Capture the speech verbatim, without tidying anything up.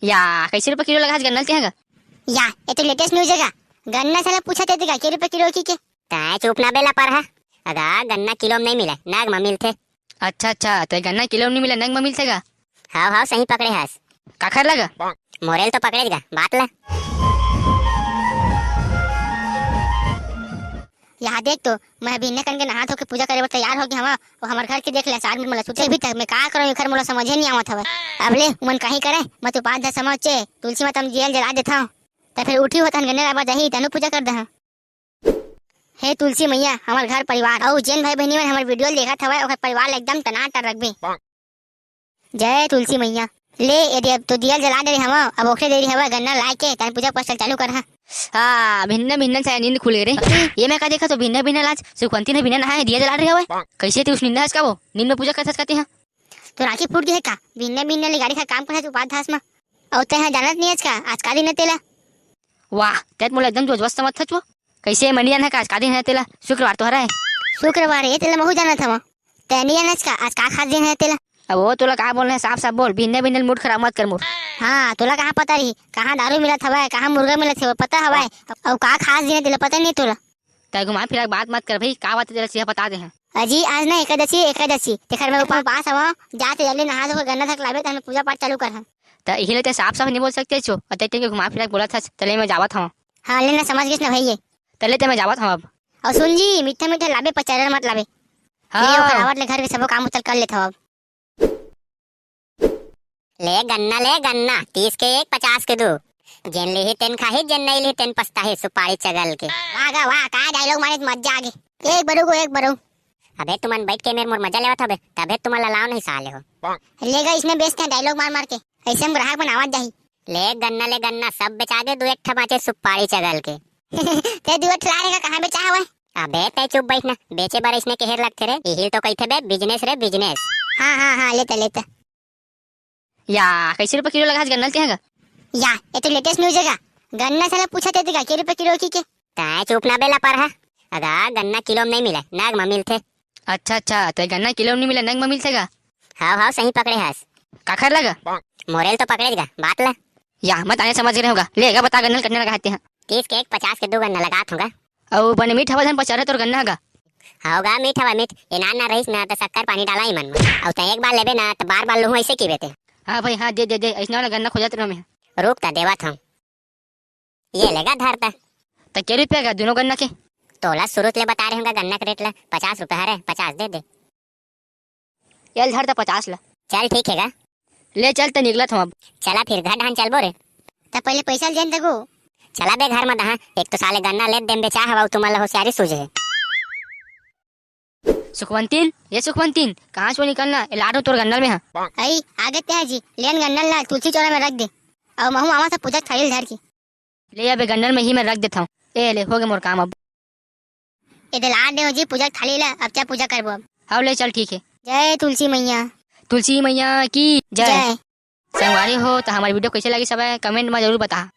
या, कैसे रुपया किलो लगास गन्ना ल तेहा गा? या, ये तो लेटेस्ट न्यूज हे गा। गन्ना साला पूछत हे तें गा, के रुपया किलो कहिके? तैं चुप ना बे लपर हा। अगा, गन्ना किलो म नइ मिले, नग म मिलथे। अच्छा, अच्छा, त गन्ना किलो म नइ मिले, नग म मिलथे गा? हाव, हाव, सही पकड़े हस। काखर ला गा? मोरे ल तो पकड़ेच गा, बात ला। यहाँ देख तो, मैं अभी इन्ने कन के नहा धो के पूजा करे बर तैयार हो गे हवं। वो हमर घर के देख ले, सार मन मोला सुते अभी तक, मैं का करंव, एखर मोला समझे नइ आवत हवय। अब ले, उमन काही करे, मैं तो पाँच दस समझ चे, तुलसी माता म दिया ल जला देथंव। त फिर उठी होतन गन्ने लाबा जाही, तनु पूजा कर दहा। हे तुलसी मैया, हमर घर परिवार अउ जेन भाई बहिनी मन हमर वीडियो ल देखत हवय, ओकर परिवार ल एकदम टनाटन रखबे। जय तुलसी मैया। ले, ये दे, अब तो दिया ल जला दे रहे हवं, अब ओखरे देरी हवय, गन्ना लाय के, तन पूजा पाठ चालू कर हा। हाँ, भिन्ना भिन्ना से नींद खुल गे रे। ये मैं का देखा तो भिन्ना भिन्ना लाज, सुखवंती ने भिन्ना नहाए, दिया जला रहे हवय। कैसे तें उस निन्ना हस का वो? नींद में पूजा करत हस का तेहा? तो राखी फूट गे हे का? भिन्ना भिन्ना ले गाड़ी का काम करत हस उपास धास मा। अउ तेहा जानत नइ हस का, आज का दिन हे तेला? वाह, तैं त मोला एकदम जोजवस समझत हस वो। कैसे मनी जाना का आज का दिन हे तेला? शुक्रवार तो हरय। शुक्रवार हे तेला महू जानत हवं। तैं नइ जानस का आज का खास दिन हे तेला? अब वो तोला का बोलना हे, साफ साफ बोल, भिन्ने भिन्ने मूड खराब मत कर मोर। हाँ, तोला कहाँ पता रही, कहाँ दारू मिलत हवय, कहाँ मुर्गा मिलत हवय, पता हवय? अउ का खास दिन हे तेला पता नइ तोला? तैं घुमा फिरा के बात मत कर भाई, का बात हे तेला सीधा बता दे हं। अजी, आज ना एकादशी, एकादशी, तेखर मैं ऊपर उपास हवं, जा तें जल्दी नहा धो के गन्ना धक लाबे, तहन पूजा पाठ चालू कर हं। त इही ले तैं साफ साफ नइ बोल सकते छो, अउ तैं तेन के घुमा फिरा के बोलत हस, तले मैं जावत हवं। हाँ, ले ना, समझ गेस ना भाई ये। तले ते मैं जावत हवं अब। अउ सुन जी, मीठा मीठा लाबे, पचारर मत लाबे। हाँ। ले ओकर आवत ले घर के सबो काम उतल कर लेत हवं अब। ले गन्ना, ले गन्ना, तीस के एक, पचास के दू। जेन लिही तेन खाही, जेन नइ लिही तेन पछताही, सुपारी चगल के। वाह गा वाह, का डायलॉग मारे, मजा आ गे। एक बरू को एक बरू। अबे तुमन बैठ के मेर मोर मजा लेवत हबे, तभे तुमन ला लाव नहीं साले हो। ले गा, इसने बेचते हैं डायलॉग मार मार के, ऐसे हम ग्राहक मन आवत जाही। ले गन्ना, ले गन्ना, सब बेचा दे, दू एक ठा बाचे सुपारी चगल के। ते दू एक ठा ला रे का, कहाँ बेचा हवय? अबे तै चुप बैठ ना, बेचे बर इसने केहेर लगथे रे, इही ल तो कहिथे बे बिजनेस रे बिजनेस। हाँ, हाँ, हाँ, लेता, लेता। या, कैसे रुपया किलो लगास गन्ना ल तेहा गा? या, ये तो लेटेस्ट न्यूज हे गा। गन्ना साला पूछत हे तें गा, के रुपया किलो कहिके? तैं चुप ना बे लपर हा। अगा, गन्ना किलो म नइ मिले, नग म मिलथे। अच्छा, अच्छा, त गन्ना किलो म नइ मिले, नग म मिलथे गा? हाव, हाव, सही पकड़े हस। काखर ला गा? मोरे ल तो पकड़ेच गा, बात ला। या, मैं ताने समझ गे रहेंव गा। ले गा, बता गन्ना ल कतना लगात हे तेहा? तीस के एक, पचास के दू गन्ना लगात हंव गा। अउ बने मीठ हवय धन पचारर तोर गन्ना ह गा। हव गा, मीठ हवय मीठ। ए नान ना रहिस ना त शक्कर पानी डाला इमन म। अउ तैं एक बार लेबे ना त बार बार लुहूं अइसे कहिबे ते। हाँ भाई, हाँ, दे, दे, दे। अइसने वाला गन्ना खोजत रहेंव मैं। रुक त देवत हंव। ये ले गा धर त। त के रुपया गा दूनों गन्ना के? तोला शुरू ले बता रहेंव गा गन्ना के रेट ला, पचास रुपया हरे, पचास दे दे। ये ल धर त पचास ला। चल ठीक हे गा। ले चल त निकलत हंव अब। चला फिर घर ढान चलबो रे। त पहले पैसा ल दे न तको। चला बे घर म दहा, एक तो साले गन्ना लेत देम बेचा हवय, तुमन ला होशियारी सूझे हे। सुखवंतीन, ये सुखवंतीन, कहाँ से वो निकलना? ए लाडो तोर गन्ना ल में हा। अई, आगे ते जी, लेन गन्ना ल ला, तुलसी चौरा में रख दे। अउ महू आवा सब पूजा थाली ल धर के। ले अबे गन्ना ल में ही में रख देथंव। ए ले, हो गे मोर काम अब। ए दे ला दे जी पूजा थाली ला, अब क्या पूजा करबो अब? हव ले चल ठीक हे। जय तुलसी मैया। तुलसी मैया की जय। जय। संगवारी हो, त हमर वीडियो कैसे लगिस हवय, कमेंट म जरूर बता।